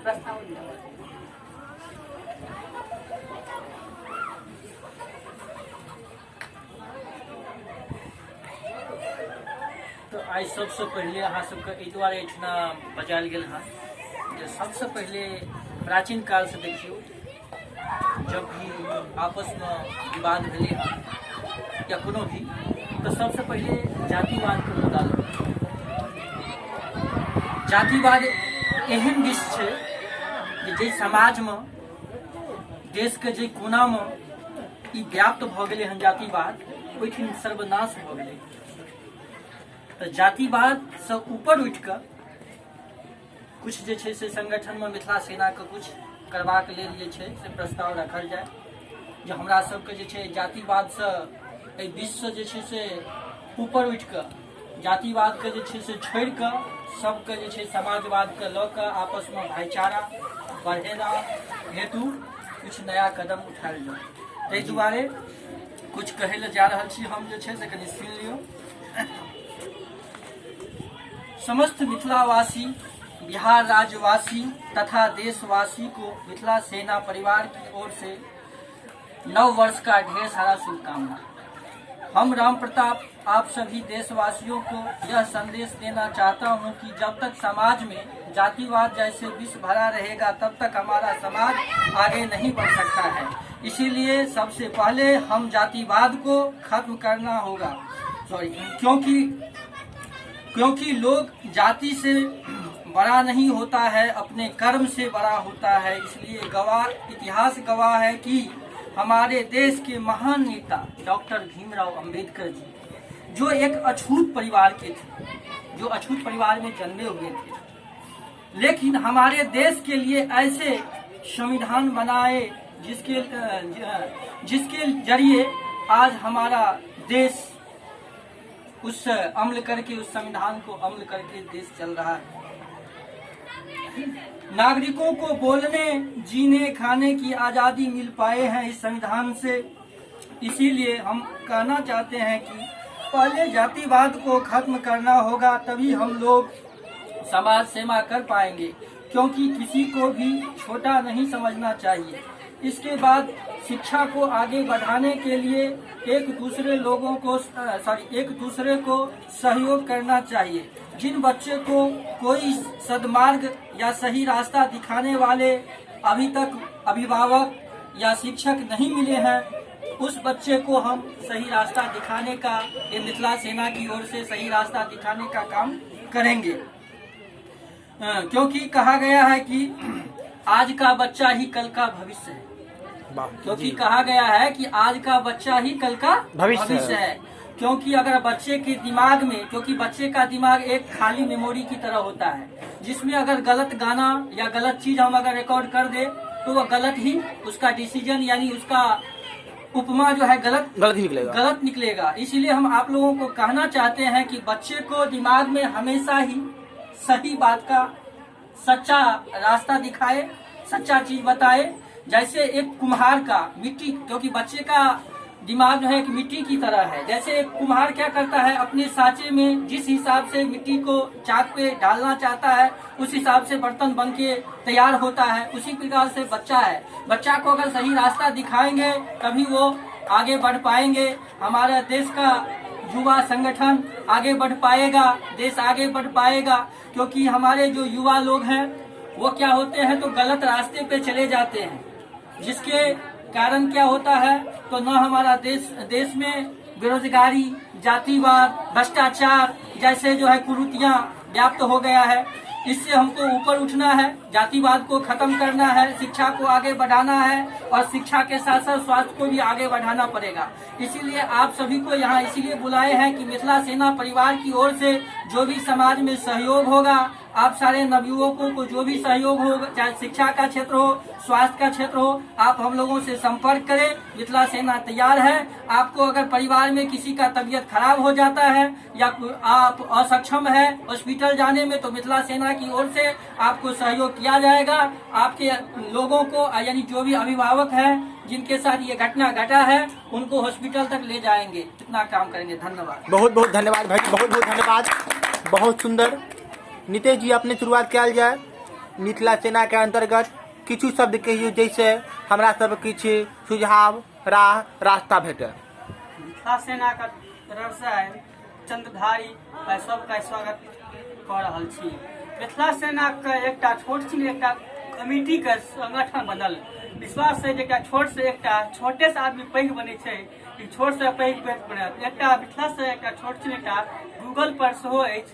प्रस्ताव लिअ। तऽ आइ सबसँ पहिले अहाँ सबके एहि दुआरे एहिठिना बजायल गेल हँ जे सबसँ पहिले प्राचीन कालसँ देखियौ जब भी आपसमे विवाद भेलै हँ या कोनो भी, तऽ सबसँ पहिले जातिवादके मुद्दा लऽ, जातिवाद एहन विष छै जे जाहि समाजमे, देशके जाहि कोनामे ई व्याप्त भऽ गेलै हन जातिवाद, ओहिठाम सर्वनाश भऽ गेलै। तऽ जातिवादसँ ऊपर उठि कऽ किछु जे छै से संगठनमे मिथिला सेनाके किछु करबाक लेल जे छै से प्रस्ताव राखल जाय जे हमरा सबके जे छै जातिवादसँ, एहि विषसँ जे छै से ऊपर उठि कऽ, जातिवादके जे छै से छोड़ि कऽ, सबके जे छै समाजवादके लऽ कऽ आपसमे भाईचारा बढ़ेला हेतु किछु नया कदम उठायल जाय। ताहि दुआरे किछु कहै लए जा रहल छी हम, जे छै से कनि सुनि लियौ। समस्त मिथिलावासी, बिहार राज्यवासी तथा देशवासी को मिथिला सेना परिवार की ओर से नव वर्ष का ढेर सारा शुभकामना। हम राम प्रताप आप सभी देशवासियों को यह संदेश देना चाहता हूं कि जब तक समाज में जातिवाद जैसे विष भरा रहेगा, तब तक हमारा समाज आगे नहीं बढ़ सकता है। इसीलिए सबसे पहले हम जातिवाद को खत्म करना होगा। सॉरी, क्योंकि क्योंकि लोग जाति से बड़ा नहीं होता है, अपने कर्म से बड़ा होता है। इसलिए गवाह, इतिहास गवाह है कि हमारे देश के महान नेता डॉक्टर भीमराव अंबेडकर जी, जो एक अछूत परिवार के थे, जो अछूत परिवार में जन्मे हुए थे, लेकिन हमारे देश के लिए ऐसे संविधान बनाए जिसके जिसके जरिए आज हमारा देश उस अमल करके, उस संविधान को अमल करके देश चल रहा है। नागरिकों को बोलने, जीने, खाने की आज़ादी मिल पाए हैं इस संविधान से। इसीलिए हम कहना चाहते हैं कि पहले जातिवाद को खत्म करना होगा, तभी हम लोग समाज सेवा कर पाएंगे, क्योंकि किसी को भी छोटा नहीं समझना चाहिए। इसके बाद शिक्षा को आगे बढ़ाने के लिए एक दूसरे लोगों को, सॉरी, एक दूसरे को सहयोग करना चाहिए। जिन बच्चे को कोई सदमार्ग या सही रास्ता दिखाने वाले अभी तक अभिभावक या शिक्षक नहीं मिले हैं, उस बच्चे को हम सही रास्ता दिखाने का, ये मिथिला सेना की ओर से सही रास्ता दिखाने का काम करेंगे। क्योंकि कहा गया है कि आज का बच्चा ही कल का भविष्य है। क्योंकि कहा गया है कि आज का बच्चा ही कल का भविष्य है। क्योंकि अगर बच्चे के दिमाग में, क्योंकि बच्चे का दिमाग एक खाली मेमोरी की तरह होता है, जिसमें अगर गलत गाना या गलत चीज हम अगर रिकॉर्ड कर दे तो वह गलत ही उसका डिसीजन, यानी उसका उपमा जो है गलत गलत ही निकलेगा, गलत निकलेगा। इसीलिए हम आप लोगों को कहना चाहते हैं कि बच्चे को दिमाग में हमेशा ही सही बात का सच्चा रास्ता दिखाए, सच्चा चीज बताए। जैसे एक कुम्हार का मिट्टी, क्योंकि बच्चे का दिमाग जो है एक मिट्टी की तरह है। जैसे एक कुम्हार क्या करता है, अपने साँचे में जिस हिसाब से मिट्टी को चाक पे डालना चाहता है, उस हिसाब से बर्तन बन के तैयार होता है। उसी प्रकार से बच्चा है, बच्चा को अगर सही रास्ता दिखाएंगे तभी वो आगे बढ़ पाएंगे। हमारे देश का युवा संगठन आगे बढ़ पाएगा, देश आगे बढ़ पाएगा। क्योंकि हमारे जो युवा लोग हैं वो क्या होते हैं तो गलत रास्ते पे चले जाते हैं, जिसके कारण क्या होता है तो न हमारा देश में बेरोजगारी, जातिवाद, भ्रष्टाचार जैसे जो है कुरीतियां व्याप्त हो गया है। इससे हमको ऊपर उठना है, जातिवाद को खत्म करना है, शिक्षा को आगे बढ़ाना है और शिक्षा के साथ साथ स्वास्थ्य को भी आगे बढ़ाना पड़ेगा। इसीलिए आप सभी को यहाँ इसीलिए बुलाए हैं कि मिथिला सेना परिवार की ओर से जो भी समाज में सहयोग होगा, आप सारे नवयुवकों को जो भी सहयोग हो, चाहे शिक्षा का क्षेत्र हो, स्वास्थ्य का क्षेत्र हो, आप हम लोगों से संपर्क करें। मिथिला सेना तैयार है। आपको अगर परिवार में किसी का तबीयत खराब हो जाता है या आप असक्षम है हॉस्पिटल जाने में, तो मिथिला सेना की ओर से आपको सहयोग किया जाएगा। आपके लोगों को, यानी जो भी अभिभावक हैं जिनके साथ ये घटना घटा है, उनको हॉस्पिटल तक ले जाएंगे। इतना काम करेंगे। धन्यवाद। बहुत बहुत धन्यवाद भाई, बहुत बहुत धन्यवाद। बहुत सुंदर। नितेश जी, अपने शुरुआत कयल जाय। मिथिला सेनाके अन्तर्गत किछु शब्द कहियौ जाहिसँ हमरा सब किछु सुझाव राह रास्ता भेटय। मिथिला सेनाके तरफसँ आइ चंद्रधारी आइ सबके स्वागत कऽ रहल छी। मिथिला सेनाके एकटा छोट छिन एकटा कमिटीके संगठन बनल विश्वास है जे एकटा छोट से एकटा छोटे से आदमी पैघ बनै छै, ई छोट से पैघ पैघ बनत। एकटा मिथिला से एकटा छोट छिन एकटा गूगल पर सेहो अछि,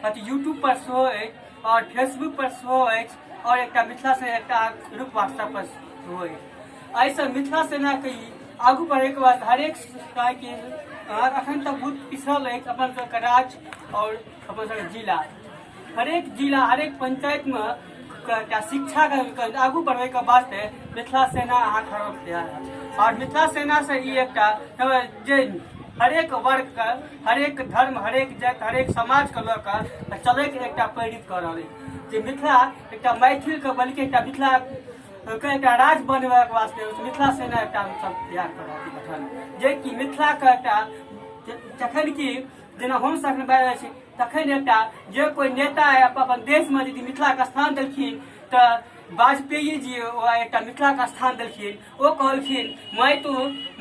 अथी यूट्यूब पर सेहो अछि और फेसबुक पर सेहो अछि और एकटा मिथिला से एकटा ग्रुप व्हाट्सएप पर सेहो अछि। एहिसँ मिथिला सेनाके ई आगू बढ़ैके वास्ते हरेक कि अखन तक बहुत पिछड़ल अछि अपन सबके राज्य और अपन सबके जिला। हरेक जिला हरेक पंचायतमे एकटा शिक्षाके आगू बढ़बैके वास्ते मिथिला सेना अहाँ खड़ा तैयार और मिथिला सेनासँ ई एकटा जे हरेक वर्गके हरेक धर्म हरेक जाति हरेक समाजके लऽ कऽ चलैके एकटा प्रेरित कऽ रहल अछि जे मिथिला एकटा मैथिलके बल्कि एकटा मिथिला के एकटा राज्य बनबैके वास्ते मिथिला सेना एकटा हमसब तैयार कऽ रहल छी गठन, जेकि मिथिलाके एकटा जखन कि जेना हमसब एखन बाजि रहल छी तखन एकटा जे कोइ नेता अपन देशमे यदि मिथिलाके स्थान देलखिन तऽ वाजपेयी जी ओ एकटा मिथिलाके स्थान देलखिन। ओ कहलखिन मैं तो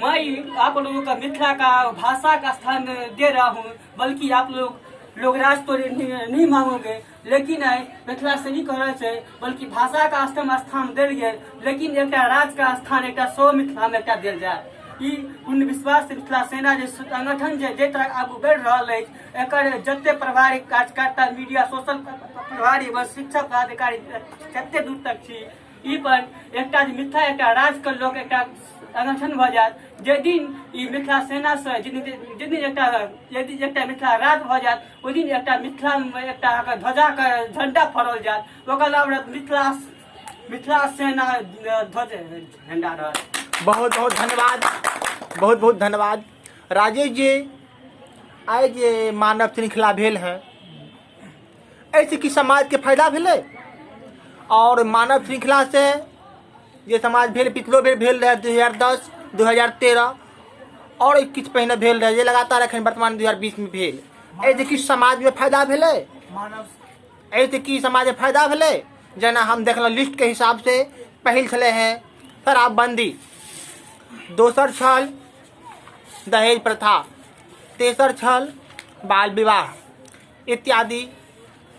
मैं आप लोगों का मिथिला का भाषा का स्थान दे रहा हूँ, बल्कि आप लोग राज तो नहीं मांगोगे, लेकिन आइ मिथिला से नहीं कह रहल छै बल्कि भाषा का स्थान स्थान देल गेल, लेकिन एकटा राज का स्थान एकटा सौ मिथिला में एकटा देल जाए। ई पूर्ण विश्वास से मिथिला सेना जे संगठन जे जे तरह आगू बढ़ि रहल अछि एकर जते प्रभारी कार्यकर्ता मीडिया सोशल प्रभारी व शिक्षक पदाधिकारी जते दूर तक छी ई पर एकटा जे मिथिला एकटा राज्य के लोक एकटा संगठन भऽ जायत। जे दिन ई मिथिला सेना से जे दिन एकटा यदि एकटा मिथिला राज्य भऽ जायत ओहि दिन एकटा मिथिला मे एकटा अहाँके ध्वजा के झंडा फड़ल जायत, ओकर नाम रहत मिथिला मिथिला सेना ध्वज झंडा रहत। बहुत बहुत धन्यवाद, बहुत बहुत धन्यवाद राजेश जी। आइ जे मानव श्रृंखला भेल है एहिसँ की समाजके फायदा भेलै? और मानव श्रृंखला से जे समाज भेल पिछलो बेर भेल रहै 2010 2013 और किछु पहिने भेल रहै जे लगातार एखन वर्तमान 2020 में भेल, एहिसँ की समाजमे फायदा भेलै? एहिसँ की समाजमे फायदा भेलै? जेना हम देखलहुँ लिस्टके हिसाबसँ पहिल छलै हेँ शराबबंदी, दोसर छल दहेज प्रथा, तेसर छल बाल विवाह इत्यादि।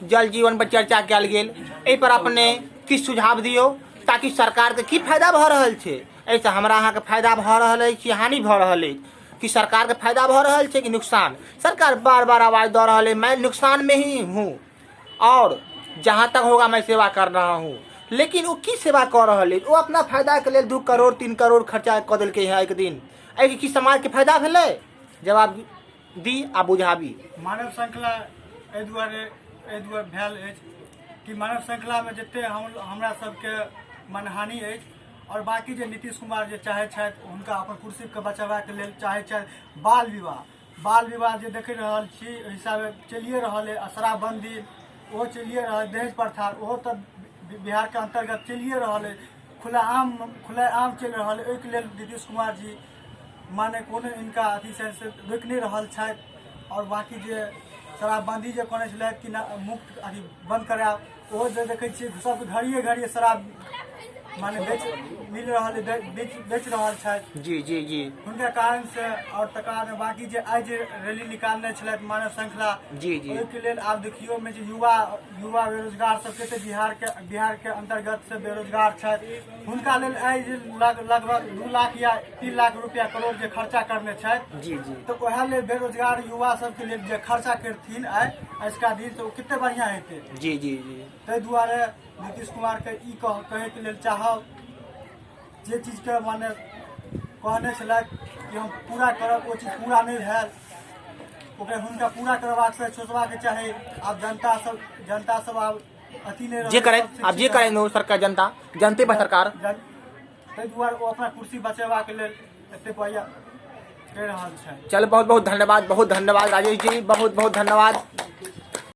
जल जीवन पर चर्चा कयल गेल, एहि पर अपने किछु सुझाव दियौ ताकि सरकारके की फायदा भऽ रहल छै, एहिसँ हमरा अहाँके फायदा भऽ रहल अछि कि हानि भऽ रहल अछि, कि सरकारके फायदा भऽ रहल छै कि नुकसान? सरकार बार बार आवाज दऽ रहल है मैं नुकसान में ही हूँ और जहाँ तक होगा मैं सेवा कर रहा हूँ, लेकिन ओ की सेवा कऽ रहल अछि? ओ अपना फायदाके लेल 2 करोड़ 3 करोड़ खर्चा कऽ देलकै हँ एक दिन, एहिके की समाजके फायदा भेलै? जवाब दी आ बुझाबी। मानव श्रृंखला एहि दुआरे भेल अछि कि मानव श्रृंखलामे जते हमरा सबके मानहानि अछि और बाकी जे नीतीश कुमार जे चाहै छथि हुनका अपन कुर्सीके बचेबाके लेल चाहै छथि। बाल विवाह जे देख रहल छी ओहि हिसाबे चलिए रहल अछि, आ शराबबंदी ओहो चलिए रहल, दहेज प्रथा ओहो तऽ बिहारके अन्तर्गत चलिए रहल अछि, खुलेआम चलि रहल अछि। ओहिके लेल नीतीश कुमार जी माने कोनो इनका अथी से रोकि नहि रहल छथि। और बाकी जे शराबबंदी जे कहने छलथि कि मुक्त अथी बंद करायब, ओहो जे देखै छियै सबके घड़िए घड़िए शराब माने बेच मिल रहल बेच रहल छथि। जी जी जी हुनका कारण से। और तकर बाद बाकी जे आइ जे रैली निकालने छलथि मानव श्रृंखला, जी जी ओहिके लेल आब देखियौ मे जे युवा बेरोजगार सब कते बिहार के अंतर्गत से बेरोजगार छथि, हुनका लेल आइ जे लगभग 2 लाख या 3 लाख रुपया करोड़ जे खर्चा करने छथि, जी जी तऽ ओएह लेल बेरोजगार युवा सबके लेल जे खर्चा करथिन आइ आजुका दिन, तऽ ओ कते बढ़िया हेतै। जी जी जी ताहि दुआरे नीतीश कुमार के ई कहैके लेल चाहब जे चीजके माने कहने छलथि कि हम पूरा करब, ओ चीज पूरा नहि भेल, ओकरा हुनका पूरा करबाक से सोचबाक चाही। आब जनता सब आब अथी नहि जे करे, आब जे करे नो सरकार, जनता जनते पर सरकार। ताहि दुआरे ओ अपना कुर्सी बचेबाक लेल एते पैसा कहि रहल छै। चल, बहुत बहुत धन्यवाद, बहुत धन्यवाद राजेश जी, बहुत बहुत धन्यवाद।